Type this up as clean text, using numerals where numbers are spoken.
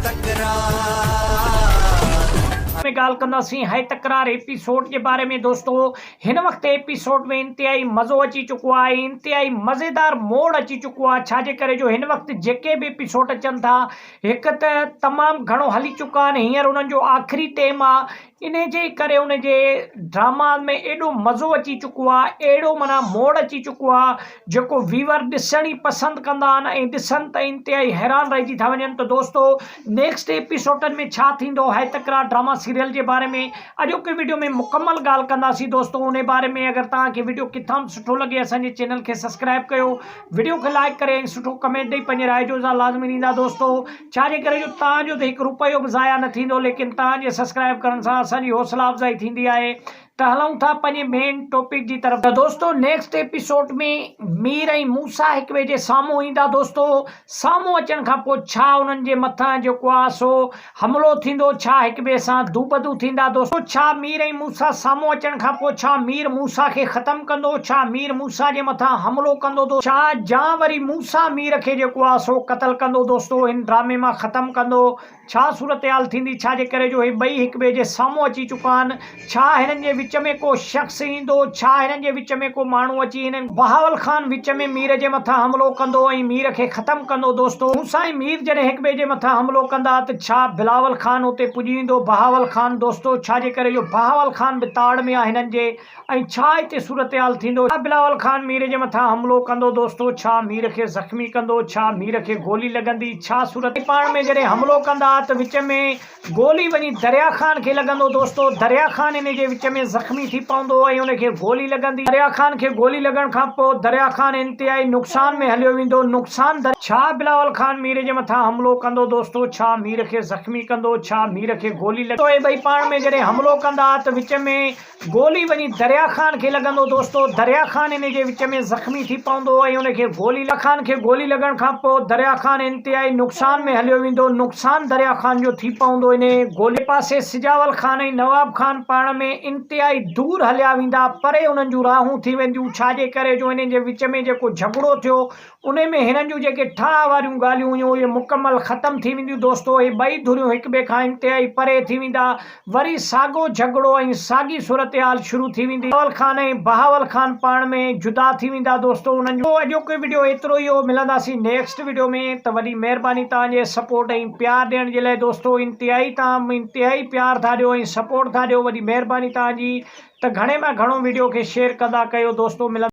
تڪرار. ۾ ڳالهه ڪنداسين هي تڪرار ايپيسوڊ جي باري ۾ دوستو هن وقت ايپيسوڊ ۾ انتهائي مزو اچي چڪو آهي انتهائي مزيدار موڙ اچي چڪو آهي ڇا جي ڪري جو هن وقت جيڪي به ايپيسوڊ اچن ٿا هڪ ته تمام گهڻو هلي چڪا آهن هينئر انهن جو آخري ٽيم آهي انهي جي ڪري ان جي ڊراما ۾ ايڏو مزو اچي چڪو آ اهڙو معنيٰ موڙ اچي چڪو آ جيڪو ويور ڏسڻ ئي پسند ڪندا آهن ۽ ڏسن ته انتهائي حيران رهجي ٿا وڃن ته دوستو نيڪسٽ ايپيسوڊن ۾ ڇا ٿيندو هاء تڪرار ڊراما سيريل جي باري ۾ اڄوڪي وڊيو ۾ مڪمل ڳالهه ڪنداسين دوستو انهي باري ۾ اگر توهان کي وڊيو ڪٿان به سٺو لڳي اسان جي چينل کي سبسڪرائب ڪيو وڊيو کي لائڪ ڪري ۽ سٺو ڪمينٽ ڏئي پنهنجي راء جو اظهار لازمي ڏيندا دوستو ڇا جي ڪري جو توهان جو ته هڪ روپيو به ضايع نه ٿيندو ليڪن توهان جي سسڪرائب ڪرڻ سان اسان جي حوصلا افزائي ٿيندي آهي ته هلون ٿا پنهنجي مين ٽاپڪ جي طرف ته دوستو نيڪسٽ ايپيسوڊ ۾ مير ۽ موسيٰ هڪ ٻئي جي سامهون ايندا دوستو سامهون اچڻ کان پوء ڇا انهن جي مٿان جيڪو آهي سو حملو ٿيندو ڇا هڪ ٻئي سان دوبدو ٿيندا دوستو ڇا مير ۽ موسيٰ سامهون اچڻ کان پوء ڇا مير موسيٰ کي ختم ڪندو ڇا مير موسيٰ جي مٿان حملو ڪندو دوستو ڇا جان وري موسيٰ مير کي جيڪو آ سو قتل ڪندو دوستو هن ڊرامي مان ختم ڪندو ڇا صورتحال ٿيندي ڇا جي ڪري جو هي ٻئي هڪ ٻئي جي سامهون اچي چڪا آهن ڇا هنن جي وچ ۾ ڪو شخص ايندو؟ ڇا هنن جي وچ ۾ ڪو ماڻهو اچي هنن. بهاول خان وچ ۾ مير جي مٿان حملو ڪندو ۽ مير کي ختم ڪندو دوستو موسيٰ ۽ مير جڏهن هڪ ٻئي جي مٿان حملو ڪندا ته ڇا بلاول خان اتي پڄي ويندو بهاول خان دوستو ڇا جي ڪري جو بهاول خان به تاڙ ۾ آ هنن جي ۽ ڇا اتي صورتحال ٿيندو ڇا بلاول خان مير جي مٿان حملو ڪندو دوستو ڇا مير کي زخمي ڪندو ڇا مير کي گولي لڳندي ڇا صورت پاڻ ۾ جڏهن حملو ڪندا ته وچ ۾ گولي وڃي دريا خان کي لڳندو دوستو دريا خان ان جي وچ ۾ زخمي ٿي پوندو ۽ ان کي گولي لڳندي دريا خان کي گولي لڳڻ کان پوء دريا خان انتهائي نقصان ۾ هليو ويندو نقصان در. ڇا بلاول خان مير جي مٿان حملو ڪندو دوستو ڇا مير کي زخمي ڪندو ڇا مير کي گولي لڳندي اهي ٻئي پاڻ ۾ جڏهن حملو ڪندا ته وچ ۾ گولي وڃي دريا خان کي لڳندو دوستو دريا خان ان جي وچ ۾ زخمي ٿي پوندو ۽ ان کي گولي خان کي گولي لڳڻ کان پوء دريا خان انتهائي نقصان ۾ هليو ويندو نقصان دريا خان جو ٿي پوندو ان گولي پاسي سجاول خان ۽ نواب خان پاڻ ۾ انتهائي دور هليا ويندا پري انهن جون راهون ٿي وينديون ڇا جي ڪري جو انهن جي وچ ۾ جيڪو جهڳڙو ٿيو انهي ۾ هنن جون جيڪي ٺاهه واريون ڳالهيون هيون اهي مڪمل ختم ٿي وينديون دوستو اهي ٻئي ڌريون هڪ ٻئي کان انتهائي پري ٿي ويندا وري ساڳو جهڳڙو ۽ ساڳي صورتحال شروع ٿي ويندي بلاول خان ۽ بهاول خان پاڻ ۾ جدا ٿي ويندا دوستو انهن جو اڄوڪو وڊيو ايترو ئي هو ملنداسين نيڪسٽ وڊيو ۾ ته وڏي مهرباني توهان جي سپورٽ ۽ پيار ڏيڻ جي لاء دوستو انتهائي توهان انتهائي پيار ٿا ڏيو ۽ سپورٽ ٿا ڏيو وڏي مهرباني توهان جي ته گهڻي مان گهڻو وڊيو کي شيئر ڪندا ڪيو دوستو ملندا.